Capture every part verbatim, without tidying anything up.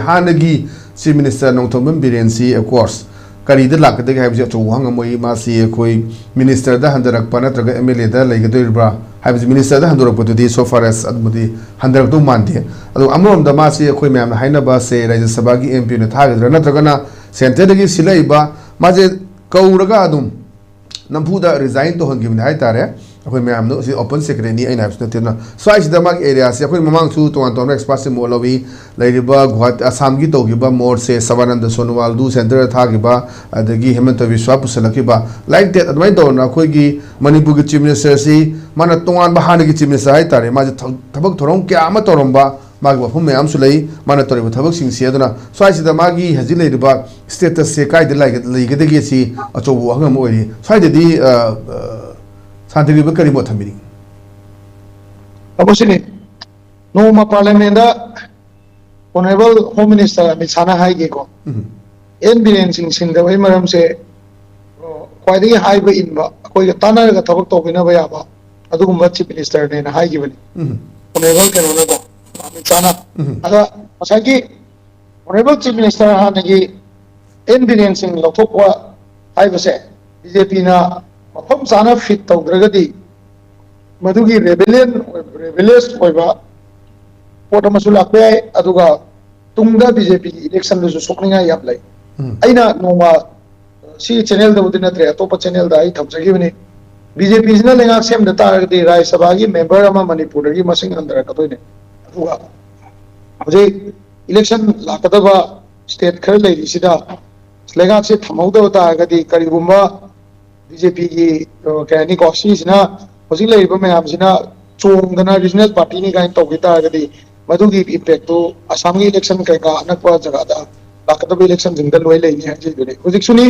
ꯍꯥꯟꯅꯒꯤ Chief Minister Nongthombam ꯕꯤꯔꯦꯟꯁꯤ, of course, ꯀꯔꯤꯗ ꯂꯥꯛꯀꯗꯒꯦ ꯍꯥꯏꯕꯁꯤ ꯑꯆꯧꯕ ꯋꯥꯍꯪ ꯑꯃ ꯑꯣꯏ꯫ ꯃꯥꯁꯤ ꯑꯩꯈꯣꯏ ministerꯗ ꯍꯟꯊꯔꯛꯄ ꯅꯠꯇ꯭ꯔꯒ MLAꯗ ꯂꯩꯒꯗꯣꯔꯤꯕ꯭ꯔꯥ ꯍꯥꯏꯕꯁꯤ, ministerꯗ ꯍꯟꯗꯣꯔꯛꯄꯗꯨꯗꯤ so far as ꯑꯗꯨꯕꯨꯗꯤ ꯍꯟꯊꯔꯛꯇꯧ ꯃꯥꯟꯗꯦ꯫ ꯑꯗꯣ ꯑꯃꯔꯣꯝꯗ ꯃꯥꯁꯤ ꯑꯩꯈꯣꯏ ꯃꯌꯥꯝꯅ ꯍꯥꯏꯅꯕꯁꯦ ꯔꯥꯖ꯭ꯌ ꯁꯚꯥꯒꯤ MP ꯑꯣꯏꯅ ꯊꯥꯒꯗ꯭ꯔꯥ ꯅꯠꯇ꯭ꯔꯒꯅ centreꯗꯒꯤ ꯁꯤꯜꯂꯛꯏꯕ, ꯃꯥꯁꯦ ꯀꯧꯔꯒ ꯑꯗꯨꯝ ꯅꯝꯐꯨꯗ resign ꯇꯧꯍꯟꯈꯤꯕꯅꯤ ꯍꯥꯏꯇꯥꯔꯦ꯫ ꯑꯩꯈꯣꯏ ꯃꯌꯥꯝꯅ ꯁꯤ open secretꯅꯤ ꯑꯩꯅ ꯍꯥꯏꯕꯁꯨ ꯅꯠꯇꯦ꯫ ꯑꯗꯨꯅ ꯁ꯭ꯋꯥꯏꯁꯤꯗ ꯃꯥꯒꯤ areaꯁꯤ ꯑꯩꯈꯣꯏ ꯃꯃꯥꯡꯁꯨ ꯇꯣꯉꯥꯟ ꯇꯣꯉꯥꯟꯕ expertꯁꯤꯡ ꯃꯍꯨꯠ ꯂꯧꯏ꯫ ꯂꯩꯔꯤꯕ ꯒꯨꯍꯥꯇꯤ, ꯑꯁꯥꯝꯒꯤ ꯇꯧꯈꯤꯕ ꯃꯣꯔꯆꯁꯦ, ꯁꯔꯕꯥꯅꯟꯗ ꯁꯣꯅꯣꯋꯥꯜꯗꯨ centreꯗ ꯊꯥꯈꯤꯕ, ꯑꯗꯒꯤ ꯍꯦꯃꯟꯇ ꯕꯤꯁ꯭ꯋꯥ ꯄꯨꯁꯜꯂꯛꯈꯤꯕ, like that, ꯑꯗꯨꯃꯥꯏꯅ ꯇꯧꯗꯅ ꯑꯩꯈꯣꯏꯒꯤ ꯃꯅꯤꯄꯨꯔꯒꯤ Chief Ministerꯁꯤ ꯃꯥꯅ ꯇꯣꯉꯥꯟꯕ ꯍꯥꯟꯅꯒꯤ Chief Minister ꯍꯥꯏꯇꯥꯔꯦ, ꯃꯥꯁꯦ ꯊ-, ꯊꯕꯛ ꯊꯧꯔꯝ ꯀꯌꯥ ꯑꯃ ꯇꯧꯔꯝꯕ, ꯃꯥꯒꯤ ꯋꯥꯐꯝ ꯃꯌꯥꯝꯁꯨ ꯂꯩ, ꯃꯥꯅ ꯇꯧꯔꯤꯕ ꯊꯕꯛꯁꯤꯡꯁꯤ꯫ ꯑꯗꯨꯅ ꯁ꯭ꯋꯥꯏꯁꯤꯗ ꯃꯥꯒꯤ ꯍꯧꯖꯤꯛ ꯂꯩꯔꯤꯕ statusꯁꯦ ꯀꯥꯏꯗ ꯂꯩꯒ-, ꯂꯩꯒꯗꯒꯦ ꯁꯤ ꯑꯆꯧꯕ ꯋꯥꯍꯪ ꯑꯃ ꯑꯣꯏꯔꯤ꯫ ꯁ꯭ꯋꯥꯏꯗꯗꯤ, ꯑ, ꯑ, ꯁꯥꯟꯇꯤꯒꯤꯕ ꯀꯔꯤ ꯃꯣꯠ ꯊꯝꯕꯤꯅꯤꯡꯉꯤ? ꯑꯃꯁꯤꯅꯤ, ꯅꯣꯡꯃ Parliamentꯗ Honourable Home Minister ꯑꯃꯤꯠ ꯁꯥꯍꯅ ꯍꯥꯏꯒꯦꯀꯣ, ꯎꯝ꯫ ꯑꯦꯟ ꯕꯤꯔꯦꯟ ꯁꯤꯡ ꯁꯤꯡꯗꯕꯒꯤ ꯃꯔꯝꯁꯦ, ꯑ, ꯈ꯭ꯋꯥꯏꯗꯒꯤ ꯍꯥꯏꯕ ꯏꯟꯕ, ꯑꯩꯈꯣꯏꯒ ꯇꯥꯟꯅꯔꯒ ꯊꯕꯛ ꯇꯧꯃꯤꯟꯅꯕ ꯌꯥꯕ ꯑꯗꯨꯒꯨꯝꯕ Chief Ministerꯅꯦꯅ ꯍꯥꯏꯈꯤꯕꯅꯤ꯫ ꯎꯝ꯫ Honourable ꯀꯩꯅꯣꯅꯀꯣ, ꯑꯃꯤꯠ ꯁꯥꯍꯅ꯫ ꯎꯝ꯫ ꯑꯗ ꯉꯁꯥꯏꯒꯤ Honourable Chief Minister ꯍꯥꯟꯅꯒꯤ ꯑꯦꯟ ꯕꯤꯔꯦꯟ ꯁꯤꯡ ꯂꯧꯊꯣꯛꯄ ꯍꯥꯏꯕꯁꯦ BJPꯅ ꯃꯐꯝ ꯆꯥꯅ fit ꯇꯧꯗ꯭ꯔꯒꯗꯤ ꯃꯗꯨꯒꯤ rebellion, rebellious ꯑꯣꯏꯕ ꯄꯣꯠ ꯑꯃꯁꯨ ꯂꯥꯛꯄ ꯌꯥꯏ꯫ ꯑꯗꯨꯒ ꯇꯨꯡꯗ BJPꯒꯤ electionꯗꯁꯨ ꯁꯣꯛꯅꯤꯡꯉꯥꯏ ꯌꯥꯝ ꯂꯩ꯫ ꯎꯝ꯫ ꯑꯩꯅ ꯅꯣꯡꯃ ꯁꯤ channelꯗꯕꯨꯗꯤ ꯅꯠꯇ꯭ꯔꯦ, ꯑꯇꯣꯞꯄ channelꯗ ꯑꯩ ꯊꯝꯖꯈꯤꯕꯅꯤ, BJPꯁꯤꯅ ꯂꯩꯉꯥꯛ ꯁꯦꯝꯗ ꯇꯥꯔꯒꯗꯤ ꯔꯥꯖ꯭ꯌ ꯁꯚꯥꯒꯤ member ꯑꯃ ꯃꯅꯤꯄꯨꯔꯗꯒꯤ ꯃꯁꯤꯡ ꯍꯟꯊꯔꯛꯀꯗꯣꯏꯅꯦ꯫ ꯑꯗꯨꯒ ꯍꯧꯖꯤꯛ election ꯂꯥꯛꯀꯗꯕ state ꯈꯔ ꯂꯩꯔꯤꯁꯤꯗ ꯂꯩꯉꯥꯛꯁꯦ ꯊꯝꯍꯧꯗꯕ ꯇꯥꯔꯒꯗꯤ, ꯀꯔꯤꯒꯨꯝꯕ BJPꯒꯤ, ꯑ, ꯀꯩ ꯍꯥꯏꯅꯤꯀꯣ, ꯁꯤꯁꯤꯅ ꯍꯧꯖꯤꯛ ꯂꯩꯔꯤꯕ ꯃꯌꯥꯝꯁꯤꯅ ꯆꯣꯡꯗꯅ regional partyꯅꯤ ꯀꯥꯏꯅ ꯇꯧꯈꯤ ꯇꯥꯔꯒꯗꯤ, ꯃꯗꯨꯒꯤ impactꯇꯨ ꯑꯁꯥꯝꯒꯤ election ꯀꯩꯀꯥ ꯑꯅꯛꯄ ꯖꯒꯥꯗ ꯂꯥꯛꯀꯗꯕ electionꯁꯤꯡꯗ ꯂꯣꯏ ꯂꯩꯅꯤ ꯍꯥꯏꯖꯔꯤꯗꯨꯅꯤ꯫ ꯍꯧꯖꯤꯛꯁꯨꯅꯤ,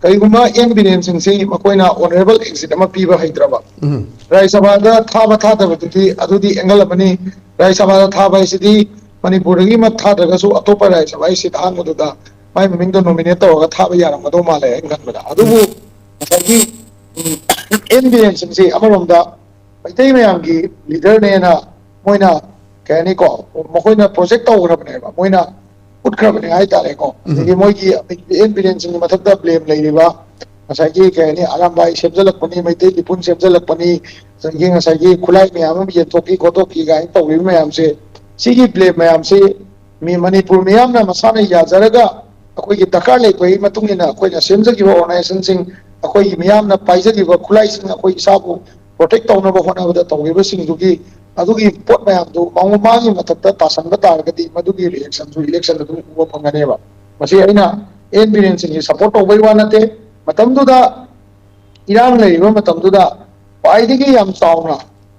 ꯀꯔꯤꯒꯨꯝꯕ ꯑꯦꯟ ꯕꯤꯔꯦꯟ ꯁꯤꯡꯁꯤ ꯃꯈꯣꯏꯅ honourable exit ꯑꯃ ꯄꯤꯕ ꯍꯩꯇ꯭ꯔꯕ, ꯎꯝ꯫ ꯔꯥꯖ꯭ꯌ ꯁꯚꯥꯗ ꯊꯥꯕ ꯊꯥꯗꯕꯗꯨꯗꯤ ꯑꯗꯨꯗꯤ angle ꯑꯃꯅꯤ꯫ ꯔꯥꯖ꯭ꯌ ꯁꯚꯥꯗ ꯊꯥꯕ ꯍꯥꯏꯁꯤꯗꯤ ꯃꯅꯤꯄꯨꯔꯗꯒꯤ ꯑꯃ ꯊꯥꯗ꯭ꯔꯒꯁꯨ ꯑꯇꯣꯞꯄ ꯔꯥꯖ꯭ꯌ ꯁꯚꯥꯒꯤ seat ꯑꯍꯥꯡꯕꯗꯨꯗ ꯃꯥꯏ ꯃꯃꯤꯡꯗꯣ nominate ꯇꯧꯔꯒ ꯊꯥꯕ ꯌꯥꯔꯝꯒꯗꯧ ꯃꯥꯜꯂꯦ ꯑꯩꯅ ꯈꯟꯕꯗ꯫ ꯑꯗꯨꯕꯨ ꯉꯁꯥꯏꯒꯤ, ꯎꯝ, ꯑꯦꯟ ꯕꯤꯔꯦꯟ ꯁꯤꯡꯁꯤ ꯑꯃꯔꯣꯝꯗ ꯃꯩꯇꯩ ꯃꯌꯥꯝꯒꯤ leaderꯅꯦꯅ ꯃꯣꯏꯅ, ꯀꯩ ꯍꯥꯏꯅꯤꯀꯣ, ꯃꯈꯣꯏꯅ project ꯇꯧꯈ꯭ꯔꯕꯅꯦꯕ꯫ ꯃꯣꯏꯅ ꯎꯠꯈ꯭ꯔꯕꯅꯤ ꯍꯥꯏꯇꯥꯔꯦꯀꯣ꯫ ꯑꯗꯒꯤ ꯃꯣꯏꯒꯤ ꯑꯦꯟ ꯕꯤꯔꯦꯟ ꯁꯤꯡꯒꯤ ꯃꯊꯛꯇ ꯕ꯭ꯂꯦꯝ ꯂꯩꯔꯤꯕ ꯉꯁꯥꯏꯒꯤ ꯀꯩ ꯍꯥꯏꯅꯤ, ꯑꯔꯥꯝꯕꯥꯏ ꯁꯦꯝꯖꯤꯜꯂꯛꯄꯅꯤ, ꯃꯩꯇꯩ ꯂꯤꯄꯨꯟ ꯁꯦꯝꯖꯤꯜꯂꯛꯄꯅꯤ, ꯑꯗꯒꯤ ꯉꯁꯥꯏꯒꯤ ꯈꯨꯠꯂꯥꯏ ꯃꯌꯥꯝ ꯑꯃ ꯌꯦꯟꯊꯣꯛꯈꯤ ꯈꯣꯠꯇꯣꯛꯈꯤ ꯀꯥꯏꯅ ꯇꯧꯔꯤꯕ ꯃꯌꯥꯝꯁꯦ, ꯁꯤꯒꯤ ꯕ꯭ꯂꯦꯝ ꯃꯌꯥꯝꯁꯤ ꯃꯤ ꯃꯅꯤꯄꯨꯔ ꯃꯤꯌꯥꯝꯅ ꯃꯁꯥꯅ ꯌꯥꯖꯔꯒ ꯑꯩꯈꯣꯏꯒꯤ ꯗꯔꯀꯥꯔ ꯂꯩꯕꯒꯤ ꯃꯇꯨꯡ ꯏꯟꯅ ꯑꯩꯈꯣꯏꯅ ꯁꯦꯝꯖꯈꯤꯕ ꯑꯣꯔꯒꯅꯥꯏꯖꯦꯁꯟꯁꯤꯡ, ꯑꯩꯈꯣꯏꯒꯤ ꯃꯤꯌꯥꯝꯅ ꯄꯥꯏꯖꯈꯤꯕ ꯈꯨꯠꯂꯥꯏꯁꯤꯡ, ꯑꯩꯈꯣꯏ ꯏꯁꯥꯕꯨ ꯄ꯭ꯔꯣꯇꯦꯛ ꯇꯧꯅꯕ ꯍꯣꯠꯅꯕꯗ ꯇꯧꯈꯤꯕꯁꯤꯡꯗꯨꯒꯤ ꯑꯗꯨꯒꯤ ꯄꯣꯠ ꯃꯌꯥꯝꯗꯨ ꯃꯥꯒꯤ ꯃꯊꯛꯇ ꯇꯥꯁꯟꯕ ꯇꯥꯔꯒꯗꯤ ꯃꯗꯨꯒꯤ ꯔꯤꯑꯦꯛꯁꯟꯁꯨ ꯏꯂꯦꯛꯁꯟ ꯑꯗꯨꯝ ꯎꯕ ꯐꯪꯒꯅꯦꯕ꯫ ꯃꯁꯤ ꯑꯩꯅ ꯑꯦꯟ ꯕꯤꯔꯦꯟ ꯁꯤꯡꯒꯤ ꯁꯄꯣꯔꯠ ꯇꯧꯕꯩ ꯋꯥ ꯅꯠꯇꯦ꯫ ꯃꯇꯝꯗꯨꯗ ꯏꯔꯥꯡ ꯂꯩꯔꯤꯕ ꯃꯇꯝꯗꯨꯗ ꯈ꯭ꯋꯥꯏꯗꯒꯤ ꯌꯥꯝ ꯆꯥꯎꯅ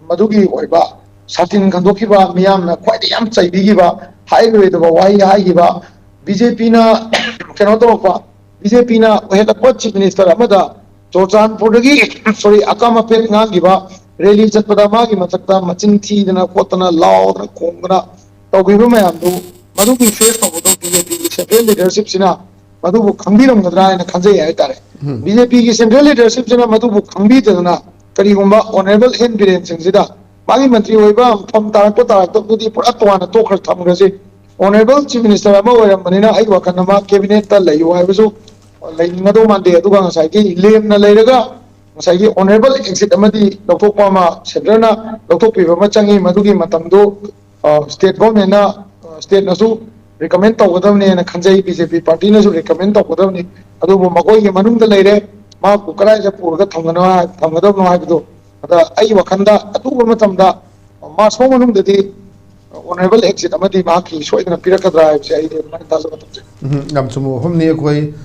ꯃꯗꯨꯒꯤ ꯑꯣꯏꯕ ꯁꯥꯇꯤꯟ ꯈꯟꯗꯣꯛꯈꯤꯕ, ꯃꯤꯌꯥꯝꯅ ꯈ꯭ꯋꯥꯏꯗꯒꯤ ꯌꯥꯝ ꯆꯩꯕꯤꯈꯤꯕ, ꯍꯥꯏꯔꯣꯏꯗꯕ ꯋꯥꯍꯩ ꯍꯥꯏꯈꯤꯕ, ꯕꯤ ꯖꯦ ꯄꯤꯅ ꯀꯩꯅꯣ ꯇꯧꯔꯛꯄ, ꯕꯤ ꯖꯦ ꯄꯤꯅ ꯑꯣꯏꯍꯜꯂꯛꯄ ꯆꯤꯐ ꯃꯤꯅꯤꯁꯇꯔ ꯑꯃꯗ ꯆꯨꯔꯆꯥꯟꯄꯨꯔꯗꯒꯤ, ꯁꯣꯔꯤ, ꯑꯀꯥꯝ ꯑꯄꯦꯠ ꯉꯥꯡꯈꯤꯕ, ꯔꯦꯂꯤ ꯆꯠꯄꯗ ꯃꯥꯒꯤ ꯃꯊꯛꯇ ꯃꯆꯤꯟ ꯊꯤꯗꯅ ꯈꯣꯠꯇꯅ ꯂꯥꯎꯗꯅ ꯈꯣꯡꯗꯅ ꯇꯧꯈꯤꯕ ꯃꯌꯥꯝꯗꯨ, ꯃꯗꯨꯒꯤ ꯐꯦꯁ ꯇꯧꯕꯗꯣ ꯕꯤ ꯖꯦ ꯄꯤꯒꯤ ꯁꯦꯟꯇ꯭ꯔꯦꯜ ꯂꯤꯗꯔꯁꯤꯞꯁꯤꯅ ꯃꯗꯨꯕꯨ ꯈꯪꯕꯤꯔꯝꯒꯗ꯭ꯔꯥ ꯍꯥꯏꯅ ꯈꯟꯖꯩ ꯍꯥꯏꯇꯥꯔꯦ꯫ ꯕꯤ ꯖꯦ ꯄꯤꯒꯤ ꯁꯦꯟꯇ꯭ꯔꯦꯜ ꯂꯤꯗꯔꯁꯤꯞꯁꯤꯅ ꯃꯗꯨꯕꯨ ꯈꯪꯕꯤꯗꯗꯅ ꯀꯔꯤꯒꯨꯝꯕ ꯑꯣꯅꯔꯦꯕꯜ ꯑꯦꯟ ꯕꯤꯔꯦꯟ ꯁꯤꯡꯁꯤꯗ ꯃꯥꯒꯤ ꯃꯟꯇ꯭ꯔꯤ ꯑꯣꯏꯕ ꯐꯝ ꯇꯥꯔꯛꯄ ꯇꯥꯔꯛꯇꯕꯗꯨꯗꯤ ꯄꯨꯔꯥ ꯇꯣꯉꯥꯟꯅ ꯇꯣꯛꯈ꯭ꯔ ꯊꯝꯈ꯭ꯔꯁꯤ꯫ ꯑꯣꯅꯔꯦꯕꯜ ꯆꯤꯐ ꯃꯤꯅꯤꯁꯇꯔ ꯑꯃ ꯑꯣꯏꯔꯝꯕꯅꯤꯅ ꯑꯩ ꯋꯥꯈꯜꯗ ꯃꯥ ꯀꯦꯕꯤꯅꯦꯠꯇ ꯂꯩꯌꯨ ꯍꯥꯏꯕꯁꯨ ꯂꯩꯅꯤꯡꯒꯗꯧ ꯃꯥꯟꯗꯦ꯫ ꯑꯗꯨꯒ ꯉꯁꯥꯏꯒꯤ ꯂꯦꯝꯅ ꯂꯩꯔꯒ ꯉꯁꯥꯏꯒꯤ ꯑꯣꯅꯔꯦꯕꯜ ꯑꯦꯛꯖꯤꯠ ꯑꯃꯗꯤ ꯂꯧꯊꯣꯛꯄ ꯑꯃ, ꯁꯦꯟꯇꯔꯅ ꯂꯧꯊꯣꯛꯄꯤꯕ ꯑꯃ ꯆꯪꯉꯤ꯫ ꯃꯗꯨꯒꯤ ꯃꯇꯝꯗꯨ ꯁ꯭ꯇꯦꯠ ꯒꯣꯔꯃꯦꯟꯅ, ꯁ꯭ꯇꯦꯠꯅꯁꯨ ꯔꯤꯀꯃꯦꯟ ꯇꯧꯒꯗꯕꯅꯦꯅ ꯈꯟꯖꯩ, ꯕꯤ ꯖꯦ ꯄꯤ ꯄꯥꯔꯇꯤꯅꯁꯨ ꯔꯤꯀꯃꯦꯟ ꯇꯧꯒꯗꯕꯅꯤ꯫ ꯑꯗꯨꯕꯨ ꯃꯈꯣꯏꯒꯤ ꯃꯅꯨꯡꯗ ꯂꯩꯔꯦ, ꯃꯍꯥꯛꯄꯨ ꯀꯗꯥꯏꯗ ꯄꯨꯔꯒ ꯊꯝꯒꯅꯣ ꯍꯥꯏ-, ꯊꯝꯒꯗꯕꯅꯣ ꯍꯥꯏꯕꯗꯨ꯫ ꯑꯗ ꯑꯩꯒꯤ ꯋꯥꯈꯜꯗ ꯑꯊꯨꯕ ꯃꯇꯝꯗ, ꯃꯥꯔꯆ ꯐꯥꯎ ꯃꯅꯨꯡꯗꯗꯤ ꯑꯣꯅꯔꯦꯕꯜ ꯑꯦꯛꯖꯤꯠ ꯑꯃꯗꯤ ꯃꯍꯥꯛꯀꯤ ꯁꯣꯏꯗꯅ ꯄꯤꯔꯛꯀꯗ꯭ꯔꯥ ꯍꯥꯏꯕꯁꯦ ꯑꯩꯗꯤ ꯑꯗꯨꯃꯥꯏꯅ ꯊꯥꯖꯕ ꯊꯝꯖꯩ꯫ ꯎꯝ, ꯌꯥꯝ ꯆꯨꯝꯕ ꯋꯥꯐꯝꯅꯤ꯫ ꯑꯩꯈꯣꯏ